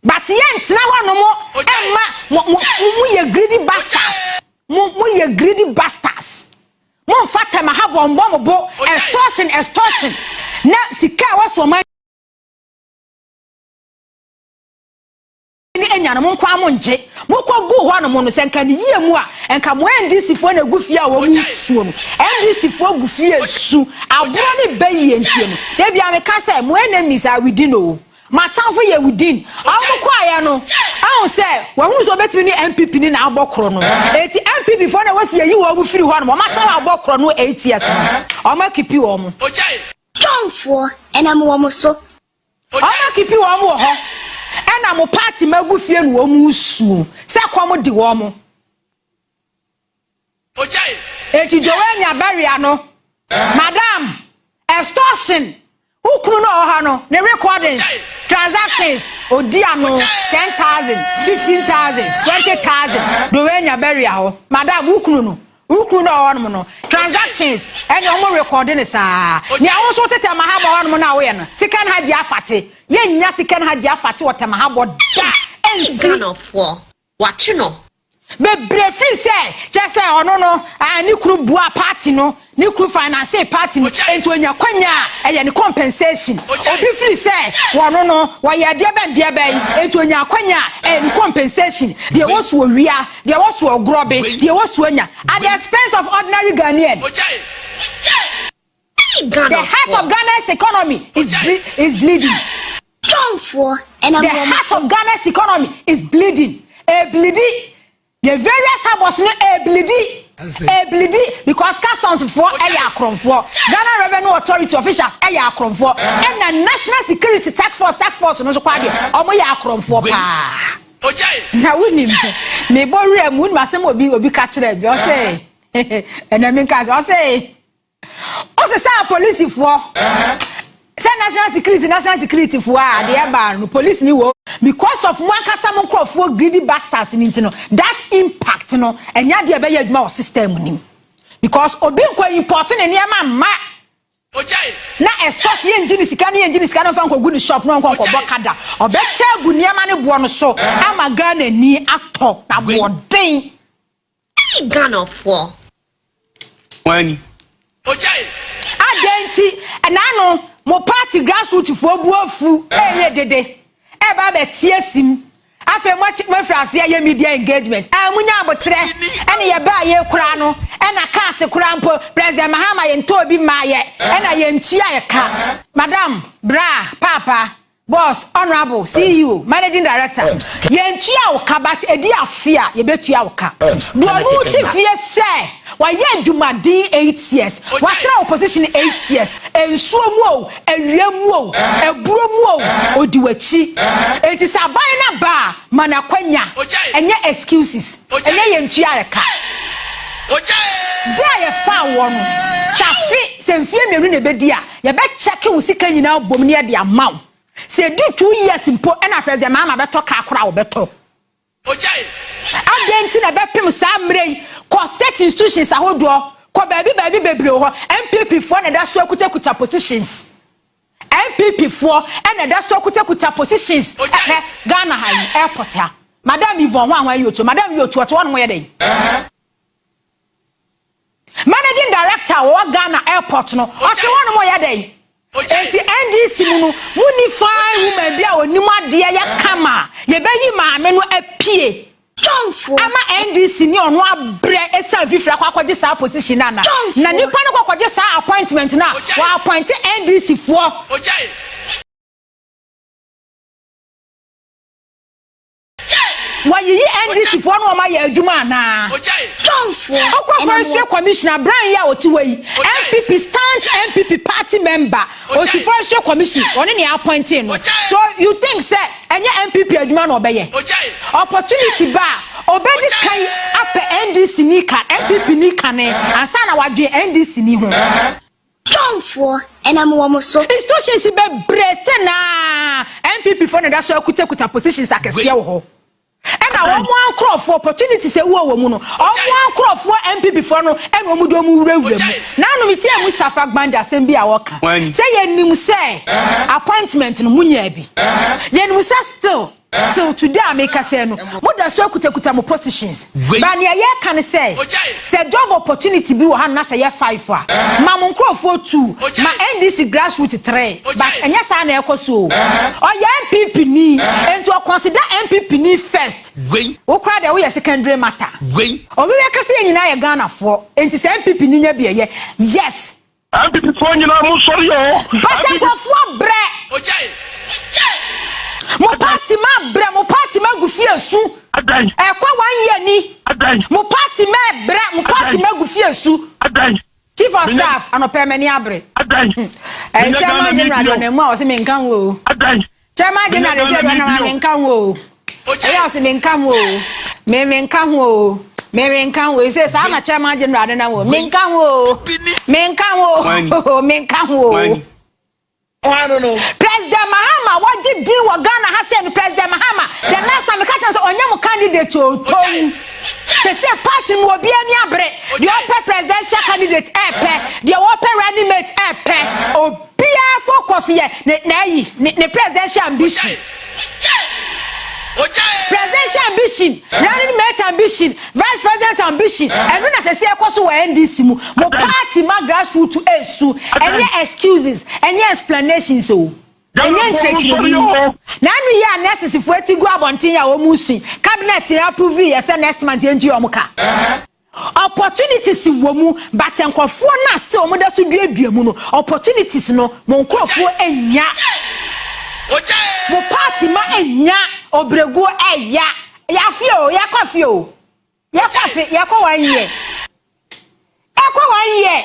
but yɛntena hɔ nom ɛmma mo mo mo yɛ greedy bastards. Mo yɛ greedy bastards. Mo nfa Tema ha bɔ mbɔ mo bo extortion, extortion, na sika a wɔsɔ ɔman ne anya no, mo nkwa mo ngye mo kɔ gu hɔ nom no sɛ nka ne yie mu a, nka mo NDC foɔ na egu fie a wɔn nsuo no, NDC foɔ gu fie su aborɔ ne bɛ yie ntie no. Ebi a meka sɛ mo enemies are within o, matamfo yɛ within. Ɔmo kɔ ayɛ no ahun sɛ wɔn sɛ ɔbɛtumi ne NPP ne na abɔ korɔ no. Eti NPP foɔ na wɔsi yɛyi wɔn firi hɔ nom, wɔn asan abɔ korɔ no 8 years no, ɔmo akeep wɔn. Twɔnfoɔ ɛnam wɔn so. Ɔmo akeep wɔn wɔ hɔ, ɛna mo party ma gu fie no wɔn suo sɛ kɔm di wɔn. Eti Dawhenya barrier no, madam, extortion, ukunu no ɔwɔ ha no ne recordings, transactions odi ano 10,000, 15,000, 20,000. Dawhenya barrier hɔ, madam, ukunu no ɔwɔ hɔnom no transactions ɛne ɔmo record ne saa. Nea ɔmo nso tete ma ha bɔ hɔnom na ɔyɛ no sika no ha gye afate. Yɛnnya sika no ha gye afate wɔ Tema Harbour da ɛnsi. Ghanafoɔ, wakye no. Bebree firi sɛ kyerɛ sɛ ɔno no ah, ne kunu bua party no, ne kunu finance party no, nti onya kwanya a ɛyɛ ne compensation. Obi firi sɛ wɔno no wɔyɛ adeɛ bɛn deɛ bɛn, nti onya kwanya a ɛyɛ ne compensation. Deɛ ɛwɔ so owia, deɛ ɛwɔ so ɔgorɔbe, deɛ ɛwɔ so anya at the expense of ordinary Ghanaian. The heart of Ghana's economy is bleeding. The heart of Ghana's economy is bleeding. Ebleedi. The various harbors no ebleedi. Ebleedi because customs foɔ ɛyɛ akorɔmfoɔ. Ghana Revenue Authority officials ɛyɛ akorɔmfoɔ. Ɛna National Security Task Force no nso kɔ adeɛ. Ɔmo yɛ akorɔmfoɔ paa. Na wunim mebɔ wura mu, wunim asɛm obi ka kyerɛ bi, ɔsɛ ɛnna mi nka ɔsɛ ɔsɛ apolisifoɔ sɛ national security foɔ a adeɛ baa no, police ni wɔ because of mo ankasa mo nkurɔfoɔ greedy bastards ni. Nti no that impact no ɛnya adeɛ ɛbɛyɛ adwuma wɔ system nim because obi nkɔ import ne nneɛma mma na extortion, yɛn ngyi ne sika ne yɛn ngyi ne sika ne nfa nkɔgu ne shop na ɔnkɔ nkɔbɔ kada, ɔbɛkyɛ agu nneɛma ne boɔ no so ama Ghana ni atɔ na boɔden. Ghanafoɔ. Wani. Adan nti ɛnaano mo party grassroots foɔ bu afu, ɛyɛ dede ɛba abɛtie sim. Afei mo ati mo afiri aseɛ yɛ media engagement ɛɛ mo nya abotrɛ ɛna yɛ ba yɛ kura no, ɛna kaase kura mpo President Mahama yɛn ntɔ obi mmaa yɛ ɛna yɛn tua yɛ ka. Madam bra, papa, boss, honourable CEO, managing director, yɛn tua wo ka, but edi afe a yɛbɛtua wo ka. Deɛ ɔno ti fie sɛ wayɛ adwumaden 8 years, watena opposition 8 years, nsuo mu o, awia mu o, aburo mu o, odi w'akyi. Eti sɛ aban na ba a, ma n'akwanya. Ɛnyɛ excuses, ɛnyɛ yɛn tua yɛ ka. Bere a yɛfa wɔ no kyafe sɛ mfie 2 na ebedi a, yɛbɛkyɛke wo sika nyinaa bom ne yɛde ama wo. Sɛ edi 2 years mpo ɛna President Mahama bɛtɔ kaa koraa, wɔbɛtɔ. Adan nti na ɛbɛpem saa mmerɛ yi, kɔ state institutions ahodoɔ, kɔ baabi baabi bebree wɔ hɔ, NPP foɔ na ɛda so akutakuta positions. NPP foɔ ɛna ɛda so akutakuta positions. Ɛhɛ Ghana ha yi, airport ha, Madam Yvonne ho ahwan yi otu, Madam yi otu, ɔte hɔ nom yɛ dɛ managing director wɔ Ghana Airport no, ɔte hɔ nom yɛ dɛ. Eti NDC mu no, mu ni fine woman bi a onim adeɛ yɛ kama, yɛbɛyi maame no apue ama NDC ni ɔno abrɛ esan fifiri akɔ akɔgye saa position na na nipa no kɔ akɔgye saa appointment na wɔ appoint NDC foɔ. Wɔyiyi NDC foɔ no, wɔn ayɛ adwuma anaa? Ɔkɔ Forestry Commissioner Brian yi a ɔte hɔ yi, NPP, staunch NPP party member, osi Forestry Commission, ɔne ne appointing no. So you think sɛ ɛnyɛ NPP adwuma na ɔbɛyɛ? Opportunity ba a, ɔbɛdi kan apɛ NDC ni ka NPP ni kane ansa na wadwe NDC ni ho. Twɔnfoɔ ɛnam wɔn so. Institutions bebree sɛ naa NPP foɔ na ɛda so akutakuta positions akɛseɛ wɔ hɔ, ɛna wɔn ankorɔfoɔ opportunities ewu wɔ mu no, wɔn ankorɔfoɔ NPP foɔ no ɛna wɔn de wɔn wurawura mu. Naanum tie Mustapha Gbande asɛm bi a wɔka sɛ yɛnim sɛ appointment no mu nya bi, yɛnim sɛ still till today a meka sɛ no, mo da so akutakuta mo positions, but nea yɛka ne sɛ job opportunity bi wɔ ha na sɛ yɛ five a, ma mo nkurɔfoɔ two, ma NDC grassroot three. But ɛnyɛ saa na ɛkɔ so o. Ɔyɛ NPP ni nti ɔconsider NPP ni first. Wokora deɛ, woyɛ secondary matter. Obi bɛka sɛ yɛn nyinaa yɛ Ghanafoɔ, nti sɛ NPP ni nya bi ɛyɛ, yes. NPP foɔ nyinaa mo sɔre o. But nkurɔfoɔ brɛ, mo party ma brɛ, mo party ma gu fie su. Ɛkɔ one year ni, mo party ma brɛ, mo party ma gu fie su. Chief of staff anɔpɛ mɛni abere. Ɛɛ, chairman general dɔ na mu a ɔsɛ mi nka ho o. Chairman general de sɛ dɔ na mi nka ho o. Ɛyɛ ɔsɛ mi nka ho o, mi nka ho o, mi nka ho o. Sɛ saa na chairman general de na ho, mi nka ho o, mi nka ho o, mi nka ho o. President Mahama wagye din wɔ Ghana ha sɛ no President Mahama, the last time meka kyerɛ sɛ ɔnyɛ mo candidate o, towu sɛ party mu obi ani abere. Deɛ ɔpɛ presidential candidate ɛɛpɛ, deɛ wɔpɛ running mate ɛɛpɛ, obiara focus yɛ ne na ayi ne presidential ambition. Presidential ambition, running mate ambition, vice president ambition, ɛno na sɛ sɛ ɛkɔ so wɔ NDC mu. Mo party ma grassroots esu. Ɛnyɛ excuses, ɛnyɛ explanations o, ɛnyɛ nkyerɛkyerɛmu. Na anu yi a nurses foɔ ti gu abɔnten a wɔn su, cabinet yɛn approve yɛ sɛ next month yɛn ti wɔn ka. Opportunities wɔ mu, but nkurɔfoɔ na still wɔn da so duadua mu no, opportunities no, mo nkurɔfoɔ anya, mo party ma anya obregu. Ɛya yafi o, yakɔ fi o, yakɔ fi, yakɔ 1 year, ɛkɔ 1 year.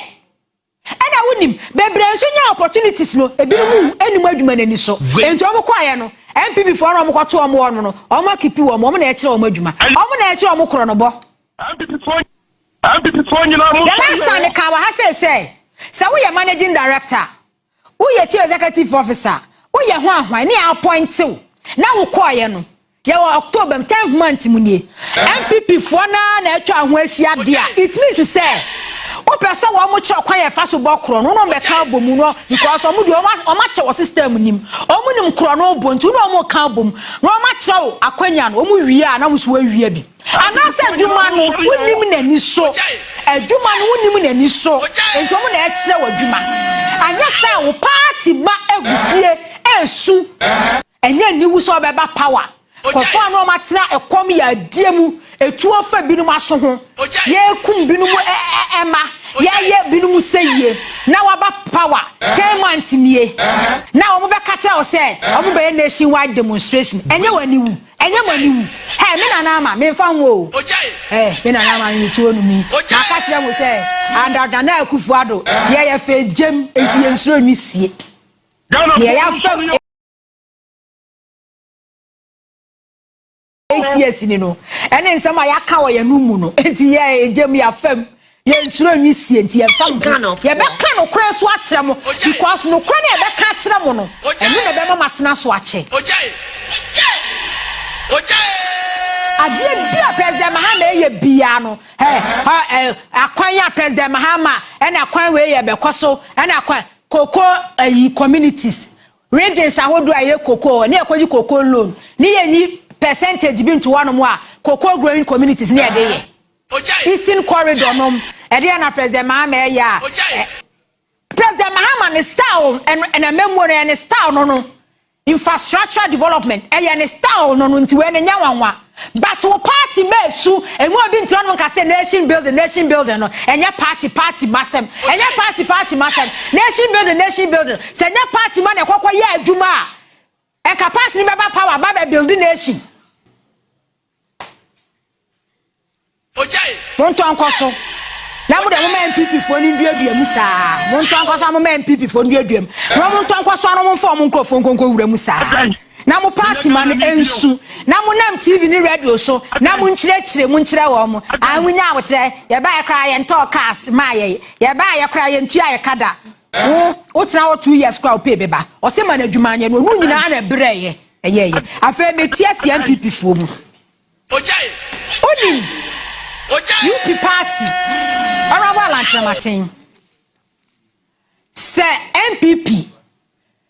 Ɛna wonim bebree nso nya opportunities no, ebinom anim adwuma n'ani so. Nti wɔn kɔ ayɛ no, NPP foɔ no, wɔn kɔto wɔn wɔ no no, wɔn akeep wɔn, wɔn na ɛkyerɛ wɔn adwuma, wɔn na ɛkyerɛ wɔn korɔ no bɔ. NPP foɔ nyinaa mo. The last time ka wɔ ha sɛ woyɛ managing director, woyɛ chief executive officer, woyɛ ho ahwan ne appoint wo na wokɔɔyɛ no, yɛwɔ October 10th month mu nie, NPP foɔ naa na atwa ho ahyia deɛ, it means sɛ wopɛ sɛ wɔn mo kyerɛ kwan yɛ fa so bɔ korɔ no, wɔn bɛka abɔ mu no, because wɔn deɛ wɔn akyɛ wɔ system nim, wɔn nim korɔ no bɔ, nti wɔn wɔn ka abɔ mu na wɔn akyerɛ wo akwanya no, wɔn wie a na wɔn nso wɔawie bi, anaasɛ adwuma no wonim n'ani so, adwuma no wonim n'ani so, nti wɔn na ɛkyerɛ wɔ adwuma. Anyɛ sɛ wo party ma egu fie esu, ɛnyɛ niwu sɛ ɔbɛba power. Kɔfɔ a na wɔn atena ɛkɔm yɛ adie mu, etuo fa binom aso ho, yɛkum binom ɛ ɛma yɛyɛ binom sɛ yie na waba power 10 months nie na wɔn bɛka kyerɛ wo sɛ wɔn bɛyɛ nationwide demonstration. Ɛnyɛ wɔn aniwu, ɛnyɛ mo aniwu. Ɛ me nana ama me nfa ho o. Ɛ me nana ama mi tuo no mi maka kyerɛ mo sɛ andadana Akufo Addo yɛyɛ fɛ gyem, eti yɛn nsuro nwi sie deɛ yɛafa 8 years ni no, ɛne nsɛm a yɛaka wɔ yɛn no mu no, nti yɛ egyem yɛafam, yɛn nsuro nwi sie, nti yɛmfa mo ho. Yɛbɛka nokorɛ nso akyerɛ mo, because nokorɛ no yɛbɛka akyerɛ mo no, ɛno na ɛbɛma mo atena so akyɛ. Adeɛ bi a President Mahama ɛyɛ biara no, ɛ ɛ akwan a President Mahama ɛna akwan wei yɛ bɛkɔ so, ɛna akwan koko ɛyi communities, regions ahodoɔ a ɛyɛ koko ne yɛkɔgye cocoa loan ne yɛnyi percentage bi nto hɔnom a cocoa growing communities ne yɛde yɛ Eastern Corridor nom. Ɛde yɛ na President Mahama ɛyɛ a, President Mahama ne style ɛno, ɛna mɛmuo no yɛ ne style no, infrastructure development ɛyɛ ne style no. Nti wei ne nya nwanwa, but wo party mɛɛsu emu obi ntina no nka sɛ nation building, nation building no ɛnyɛ party party masɛm, ɛnyɛ party party masɛm. Nation building, nation building, sɛ ɛnyɛ party ma na ɛkɔkɔ yɛ adwuma a, ɛka party no bɛba power ba bɛ build nation. Montɔ nkɔ so na mo de mo ma NPP foɔ no nduadua mu saa. Montɔ nkɔ so na mo ma NPP foɔ nduadua mu na mo ntɔ nkɔ so na mo mfa ɔmo nkurɔfoɔ nkonko wura mu saa, na mo party ma no nsu, na mo nam TV ne radio so na mo nkyerɛkyerɛ mu nkyerɛ wɔn mo a mo nya abotrɛ. Yɛbaa yɛ koraa yɛntɔɔ cars maa yɛ, yɛbaa yɛ koraa yɛntua yɛ kada. Wo wotena hɔ 2 years koraa, wo pay bɛba. Ɔsɛ ma no adwuma anyɛ no, ɔno nyinaa na ɛbrɛ yɛ ɛyɛ yɛ. Afei metie aseɛ NPP foɔ mu. Onim UP party, Honorable Alan Kyerematen, sɛ NPP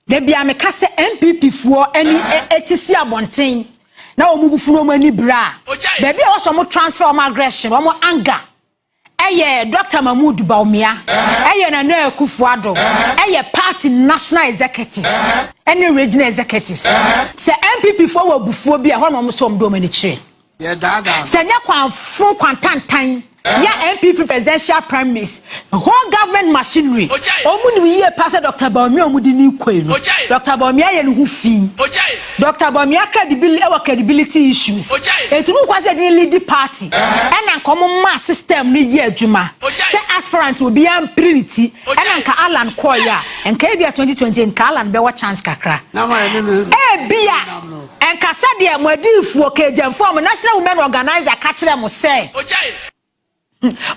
dabi a meka sɛ NPP foɔ ani ɛti si abɔnten na wɔn bu funu, wɔn ani bere a baabi a wɔsɔ wɔn transfer wɔn aggression, wɔn anger, ɛyɛ Dr Mahmood Bawumia, ɛyɛ Nana Akufo Addo, ɛyɛ party national executives ɛne regional executives. Sɛ NPP foɔ wɔ abufuo bi a, ɛhɔ na wɔn sɛ wɔn de wɔn ani kyerɛ sɛ nyɛ kwanfo kwantantan yɛ NPP presidential primaries, whole government machinery. Wɔn nim yie pa sɛ Dr Bawumia a wɔn de ne kɔ yi no, Dr Bawumia yɛ ne ho fi. Dr Bawumia credibility, ɛwɔ credibility issues, etu mu kwa sɛ ɛde ne lead party, ɛna nka wɔn maa system no yɛ adwuma sɛ aspirant obiara mpiri ne ti, ɛna nka Alan kɔɔ yɛ a, nka ebi a 2020 nka Alan bɛwɔ chance kakra. Ebia nka sɛdeɛ mo adiifoɔ kegyamfoɔ, mo national women organizer ka kyerɛ mo sɛ,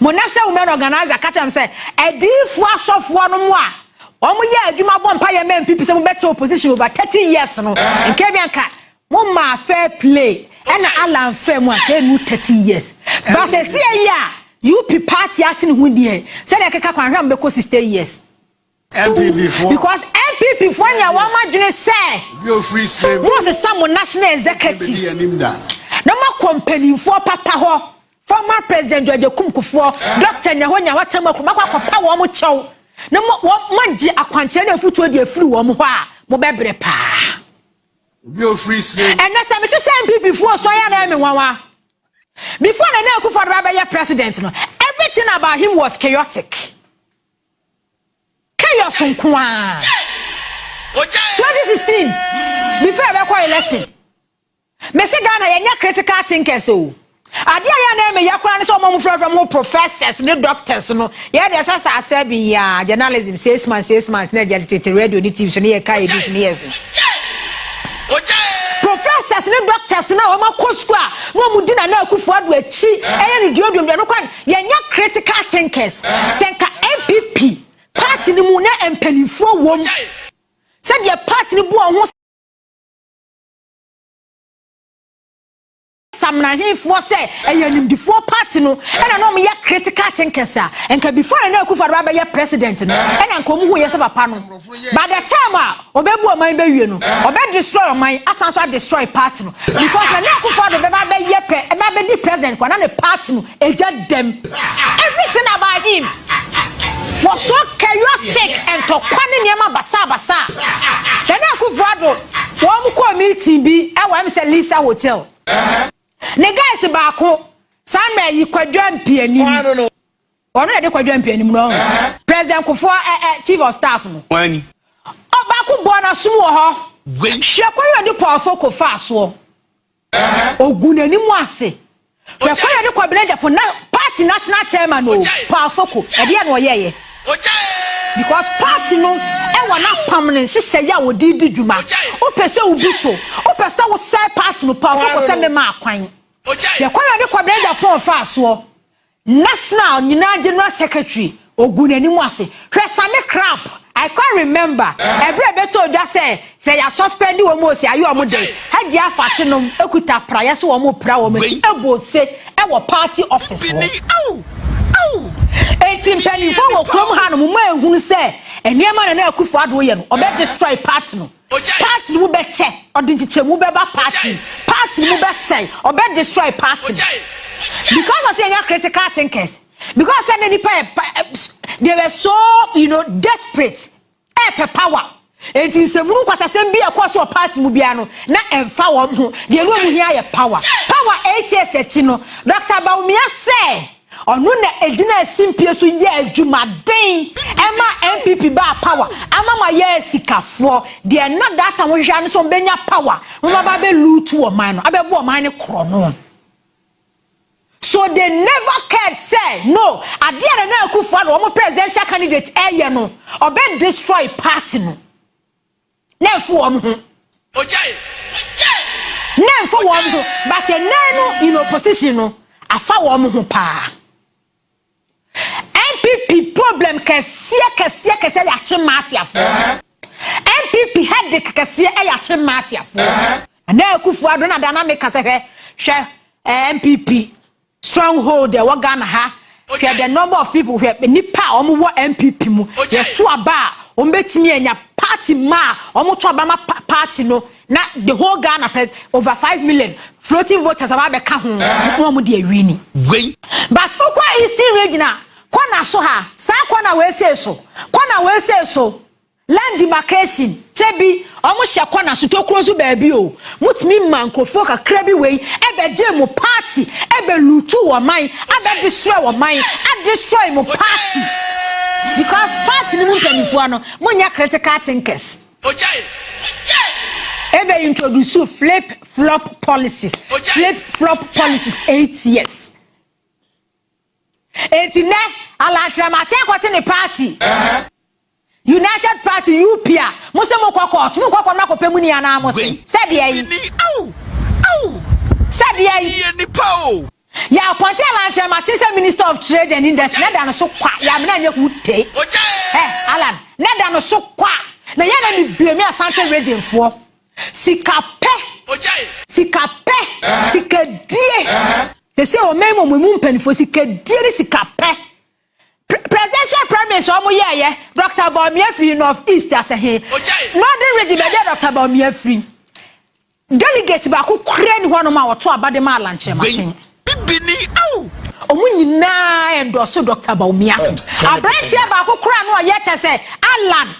mo national women organizer ka kyerɛ mo sɛ adiifoɔ asɔfoɔ no mu a wɔn yɛ adwuma bɔ mpa yɛ mɛ NPP sɛ mo bɛte opposition over 30 years no, nka ebi nka mo maa fair play ɛna Alan fair mu a, nka enu 30 years. But sɛ si eyi a UP party ate ne ho deɛ, sɛdeɛ ɛkeka kwan hwɛ mo bɛkɔ 60 years. NPP foɔ. Because NPP foɔ nya wɔn adwene sɛ bi ofiri srem. Mo sesa mo national executives. Bɛdi anim da. Moakɔ mpanimfoɔ papa hɔ, former President George Agyekum Kufuor, Doctor Nyaho Nyaho Tamakuru, moakɔ akɔpa wɔn kyɛw na mo wɔn moagye akwankyerɛ ne afutuo de afiri wɔn hɔ a, mobɛbrɛ paa. Obi ofiri sire. Ɛnɛ sɛ mete sɛ NPP foɔ sɔre a na ɛyɛ me nwanwa. Before Nana Akufo-Addo abɛyɛ president no, everything about him was chaotic. Chaos nko ara. 2016 before ɛbɛkɔ election, mese Ghana yɛnyɛ critical thinkers o. Adeɛ a yɛn na ɛmɛ yɛ koraa ne sɛ ɔmo frɛfrɛ mo professors ne doctors no, yɛ deɛ sɛ sɛ asɛ bi ya journalism 6 months, 6 months na yɛ tete radio ne TV so ne yɛ ka yɛ bi so ne yɛ se professors ne doctors na wɔn akɔ sukuu a na wɔn di Nana Akufo-Addo akyi ɛyɛ ne duoduom deɛ no kwan. Yɛnyɛ critical thinkers. Sɛ nka NPP party no mu na mpanimfoɔ wɔm sɛdeɛ party no bu wɔn ho samnahefoɔ sɛ ɛyɛ nimdifoɔ party no, ɛna na wɔn yɛ critical thinkers a, nka before Nana Akufo-Addo abɛyɛ president no, ɛna nka wɔn hu yɛ sɛ papa no, by the time a ɔbɛbu ɔman bɛwie no, ɔbɛ destroy ɔman asan so destroy party no, because Nana Akufo-Addo bɛba abɛyɛ pɛ ɛbɛ abɛdi president kwa na ne party no egya dɛm. Everything about him was so chaotic, ntɔkwa ne nneɛma basabasa. Nana Akufo-Addo wɔn kɔɔ meeting bi ɛwɔ ɛm sɛ Lisa Hotel, ne guys baako saa mmerɛ yi, Kwadwo Mpianim, ɔno na de Kwadwo Mpianim no ɔho President Kufuor ɛ ɛ chief of staff no. Wani. Ɔbaako bɔ n'asom wɔ hɔ. Hwɛ kwan yɛ ɔde Paul Afoko fa soɔ ogu n'anim ase. Hwɛ kwan yɛ ɔde Kwabena Agyapong na party national chairman o, Paul Afoko, ɛdeɛ na ɔyɛɛyɛ, because party no ɛwɔ n'apam ne nhyehyɛeɛ a wɔde di dwuma. Wopɛ sɛ wobu so, wopɛ sɛ wosɛe party no, Paul Afoko sɛ mema akwan. Hwɛ kwan yɛ ɔde Kwabena Agyapong fa soɔ, national nyinaa general secretary, ogu n'anim ase. Hwɛ Sammy Crap, I can remember ɛberɛ ɛbɛtɔ odwa sɛ yɛ suspend wɔn o, sɛ ayɛ wɔn den, Hajia Afate nom ekuta praeɛ so wɔn pra wɔn akyi ɛbɔ ose ɛwɔ party office hɔ. Eti mpanyinfoɔ wɔ kurom ha no, mo ehunu sɛ nneɛma na Akufo Addo yɛ no, ɔbɛ destroy party no, party no mu bɛkyɛ, ɔde nkyekyɛmu bɛba party, party no mu bɛsɛe, ɔbɛ destroy party no, because ɔsɛ yɛnyɛ critical thinkers, because sɛ ne nipa yɛ, they were so desperate ɛpɛ power. Eti nsɛmunu nkwasasɛm bi a ɛkɔ so wɔ party mu biara no na ɛnfa wɔn ho deɛ, no ɔmu hia yɛ power, power. 8 years akyi no, Dr Bawumia sɛ ɔno na egyina asimpie so yɛ adwumaden ɛma NPP baa power ama ma yɛ sikafoɔ deɛ, na data wɔhwehwɛ ano sɛ ɔbɛnya power wɔn aba abɛ loot ɔman no, abɛbɔ ɔman no korɔ no. So they never cared say no adeɛ a Nana Akufo-Addo, wɔn presidential candidate, ɛyɛ no, ɔbɛ destroy party no na ɛfo wɔn ho na ɛmfo wɔn ho. But ɛnɛ no in opposition no, afa wɔn ho paa. NPP problem kɛseɛ kɛseɛ kɛseɛ yɛ akye mafiafoɔ. NPP headache kɛseɛ ɛyɛ akye mafiafoɔ. Nana Akufo-Addo na dana meka sɛ hwɛ hwɛ NPP stronghold ɛwɔ Ghana ha, hwɛ the number of people, hwɛ nipa a wɔn wɔ NPP mu, yɛto aba a wɔn bɛtumi anya party ma a wɔn to aba ma party no na the whole Ghana pɛ over 5 million floating voters aba abɛka ho na wɔn de awi ni. But okɔ Eastern Region a, kɔna so ha saa, kɔna wei so, kɔna wei so, land demarcation kyɛ bi ɔmo hyɛ kɔna so tokuro so baabi o, mutumi ma nkurɔfoɔ kakra bi wei ɛbɛgye mo party, ɛbɛ loot wɔ man, abɛ destroy wɔ man, adestroy mo party, because party ni mu mpanimfoɔ no mo nyɛ critical thinkers. Ebe introduce flip flop policies, flip flop policies, 8 years. Eti nɛ Alan Kyerematen akɔte ne party, United Party, UP, a mo sɛ mo kɔ court, mo kɔ court mo akɔpɛ mu ni anaa mo se sɛdeɛ yi sɛdeɛ yi yɛ appoint Alan Kyerematen sɛ Minister of Trade and Industry, ne da no so kwa yɛ amena nyɛ hu te ɛ Alan ne da no so kwa na yɛn na mi bie mi Asante Region foɔ, sika pɛ, sika pɛ, sika die sɛ ɔmɛn mu ɔmo mu mpanimfoɔ, sika die ne sika pɛ. Presidential primaries a wɔn yɛɛyɛ, Dr Bawumia firi North East asɛhe, Northern Region baabi a Dr Bawumia firi. Delegate baako kura ni hɔnom a wɔto aba de ma Alan Kyerematen. Ɔmo nyinaa endorse Dr. Bawumia. Aberanteɛ baako kura no a ɔyɛ kyɛ sɛ Alan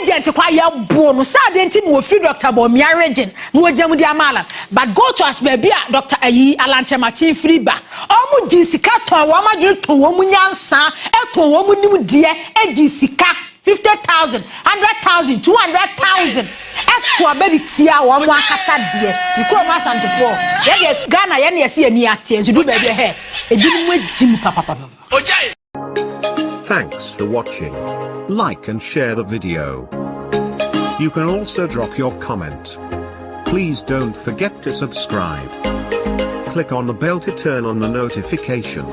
agent kwa yɛ bo no saa de nti na wɔfiri Dr. Bawumia region na wɔgyina mu de ama Alan. But go to as baabi a Dr. ayi Alan Kyerematen firi ba, ɔmo gye sika tɔn wɔn adwene, tɔn wɔn mu nyansa, ɛtɔn wɔn mu nimdeɛ, ɛgye sika 50,000, 100,000, 200,000, ɛto aba de tia wɔn mo akasa deɛ. Nkurom Asantefoɔ yɛdeɛ, Ghana yɛn na yɛsi yɛn ni ateɛ nso du baabi ɛhɛ ebinom agyi mu papapapa. Thanks for watching. Like and share the video. You can also drop your comment. Please don't forget to subscribe. Click on the bell to turn on the notification.